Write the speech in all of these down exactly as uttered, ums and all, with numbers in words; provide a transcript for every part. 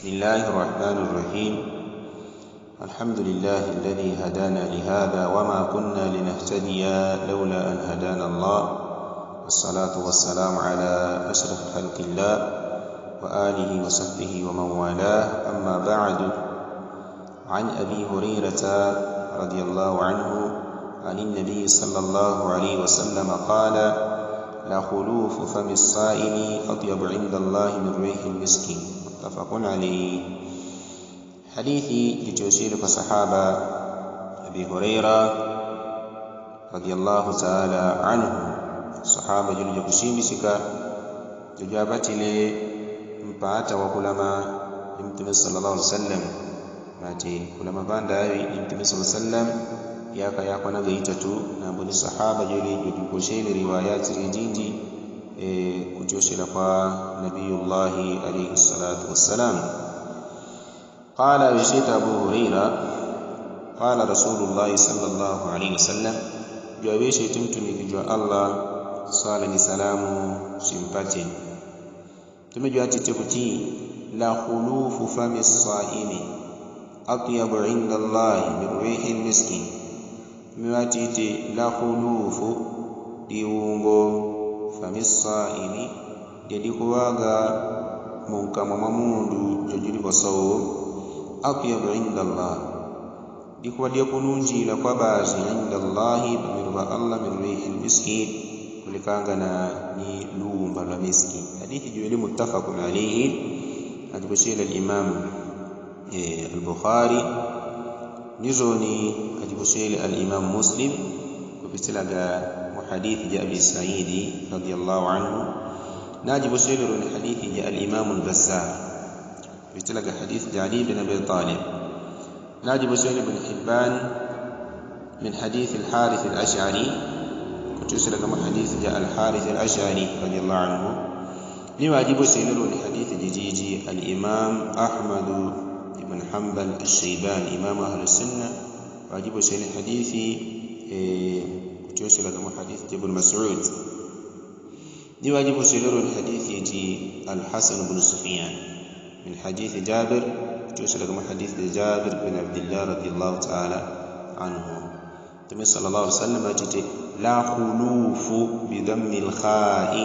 بسم الله الرحمن الرحيم. الحمد لله الذي هدانا لهذا وما كنا لنهتدي لولا أن هدانا الله. والصلاة والسلام على أشرف خلق الله وآله وصحبه ومن والاه. أما بعد. عن أبي هريرة رضي الله عنه عن النبي صلى الله عليه وسلم قال: لخلوف فم الصائم أطيب عند الله من ريح المسك. متفق عليه. Hadithi jityosyele kwa sahaba Abi Huraira radiyallahu taala anhu. Sahaba juli jakusimbisika jojapatile mpata wakulama ni Mtume sallallahu alaihi wasallam. Mati kulama pandawi ni Mtume sallallahu alaihi wasallam yaka yakwanaga itatu. Nambo ni sahaba juli jojikosyele riwayati lijinji kutyosyela kwa Nabiyullahi alaihi salatu wassalam. Qala, ŵeshete Abu Huraira, qala Rasulullahi sallallahu alaihi wasallam, jwaŵeshete mtumiki jwa Allah, swala ni salamu simpate. Mtume jwatite kuti, lakhulufu fami swaimi atyabu inda Allahi min rihi lmiski. Mtume ŵatite lakhulufu, diungo, fami swaimi, dye dikuŵaga munkamwa mwa mundu jojuli kwa saumu, atyabu inda Allah, dikuŵa dyakununjila kwa bazi inda Allahi pamiru pa Allah min rihi lmiski, kulekangana ni luumba lwa miski. Hadithi jiŵele muttafakun alaihi. Ajikosyele alimamu Albukhari, nizoni ajikosyele alimamu Muslim, kupitilaga mu hadithi ja Abi Saidi radiyallahu anhu, na ajikosyele roni hadithi ja alimamu Albazar, kupitilaga hadithi ja Ali bin Abi Talib, na ajikosyele Ibn Hibban, من حديث الحارث الأشعري، kutyosyelaga mu hadithi ja Alharith Alashari radiyallahu anhu. Ni ŵajibosyele roni hadithi jijiji Alimam Ahmadu ibn Hambal Alshaibani, imamu Ahlusunna, ŵajibosyele hadithi kutyosyelaga mu hadithi ja Ibn Masud. Ni ŵajibosyele roni hadithi ji Alhasanu bnu Sufyan, من حديث جابر، kutyosyelaga mu hadithi ja Jabir bin Abdillah radiyallahu taala anhu. Mtume sallallahu alaihi wasallam atite, la khulufu bidhammi lkhai,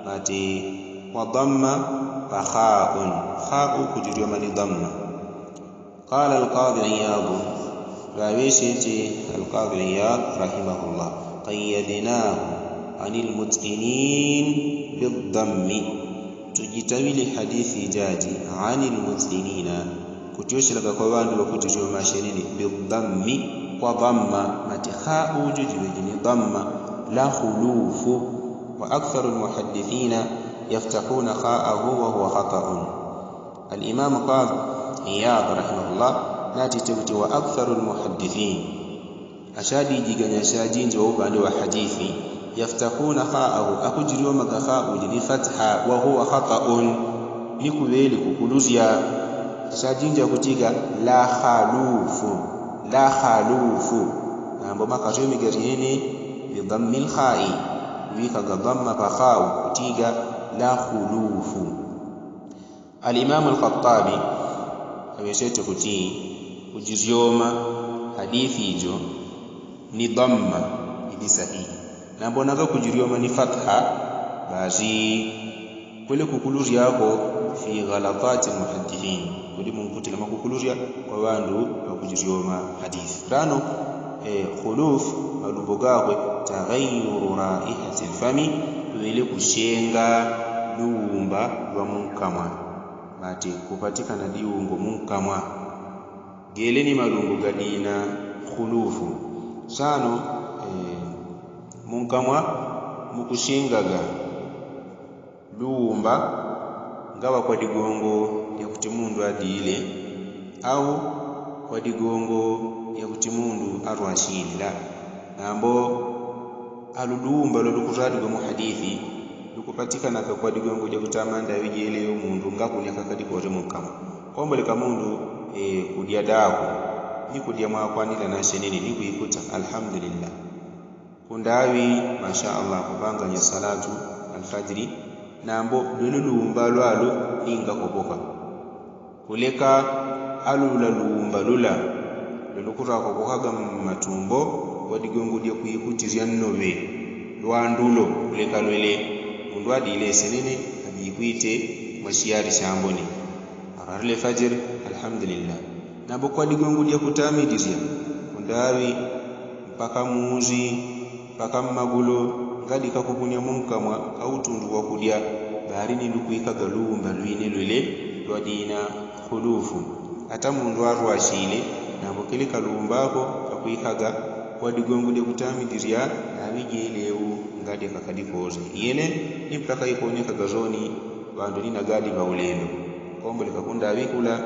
mati kwa dhamma pa khaun, khau kujiryoma ni dhamma. Qala Alqadhi Iyadu, ŵaŵeshete Alqadhi Iyad rahimahullah, qayyadnahu ani lmutkinin bidhammi, tujitaŵile hadithi jaji ani lmutkinin, kutyosyelaga kwa ŵandu ŵakujiryoma shenini, bidhammi, kwa dhamma, mati khau jo jiŵe jini dhamma, la khulufu. Wa aktharu lmuhadithina yaftahuna khaahu wa huwa khataun. Alimamu Qadhi Iyad rahimahullah natite kuti wa aktharu lmuhadithin, ashadijiganya ashajinji wa upande wa hadithi, yaftahuna khaahu, akujiryomaga khau jini fatha, wa huwa khataun, ni kuŵele kukuluzya. Ashajinji akutiga la khalufu, la khalufu, nambo makaryome garyene bidhammi lkhai, kuŵikaga dhamma pa khau kutiga la khulufu. Alimamu Alkhatabi aŵeshete kuti kujiryoma hadithi ijo ni dhamma idi sahihi, nambo nanga kujiryoma ni fatha, basi kwele kukuluryako fi ghalatati lmuhadithin, kudi munkutila makukulurya kwa ŵandu ŵakujiryoma hadithi. Rano khuluf malumbo gakwe, taghayyuru raihati lfami, kuŵele kushenga luumba lwa munkamwa, mati kupatikana diungo munkamwa. Gele ni malumbo gadina khulufu. Sano munkamwa mukushengaga luumba ngaŵa kwa digongo lyakuti mundu adile, au kwa digongo lyakuti mundu arwashile. Nambo alu luumba lwalukutajigwa mu hadithi lukupatikanaga kwa digongo lyakuti amanda aŵijeleyo mundu ngakunyaka kadikore munkamwa. Komboleka mundu kudya dako ni kudya mwakwanila nashenini ni kuikuta alhamdulillah. Kundaŵi masha Allah kupanganya salatu alfajiri, nambo lwele luumba lwalo ni ngakopoka. Kuleka alula luumba lula lwelukurakwa kukaga mmatumbo kwa digongo dya kwikutirya nnoŵe lwandulo kuleka lwele. Mundu adile senene ajikwite mwa shiyari shambone. Ararule fajiri, alhamdulillah. Nabo kwa digongo dya kutamidirya kundaŵi mpaka muzi mpaka mmagulo ngadika kukunya munkamwa kautundu wakudya. Bari ni lukwikaga luumba lwine lwele lwadina khulufu. Ata mundu arwashile nabo kile kalumbako kakwikaga kwa digongo dya kutamidirya naŵi jelewu ngadya kakadikoze iyene. Ni mpaka ikonekaga zoni ŵandu ni nagadi ŵaulendo. Komboleka kundaŵi kula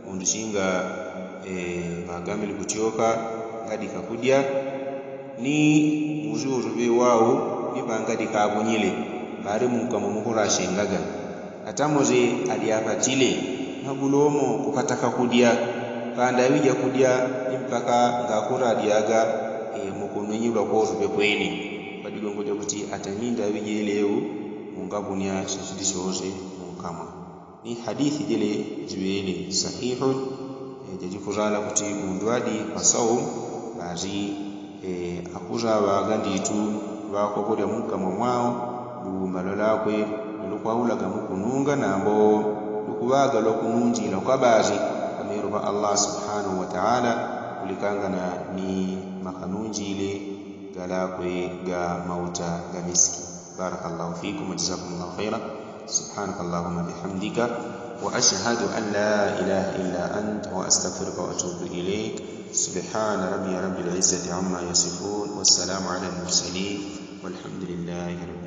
mundu singa ŵagambile kutyoka ngadika kudya. Ni muzi uzuŵe wau ni pangadika abunyile bari munkamwa mukurashengaga. Ata muzi adyapatile magulomo kupataka kudya. Pandaŵi jakudya ni mpaka ngakuradyaga mukunwinyilwa kozuŵe kwene. Kwa digongo dyakuti ata nindaŵi jelewu mungabunya shisili shose munkamwa. Ni hadithi jele jiŵele sahihu. Jajikurala kuti mundu adi pasau bari akuzaŵaga nditu ŵakokolya munkamwa mwao. Lumalolakwe lukwaulaga mukununga nambo lukuŵaga lwakununjila kwa bari kamero ŵa allah subhanahu wataala. Kulikangana ni makanunjile galakwe ga mauta ga miski. Barakallahu fikum wajazakumullahu khaira. Subhanaka allahumma bihamdika wa ashhadu an la ilaha illa anta wa astaghfiruka wa atubu ilaik. Subhana rabbiya rabbil izzati amma yasifun wassalamu ala almursalin walhamdulillahi rabbil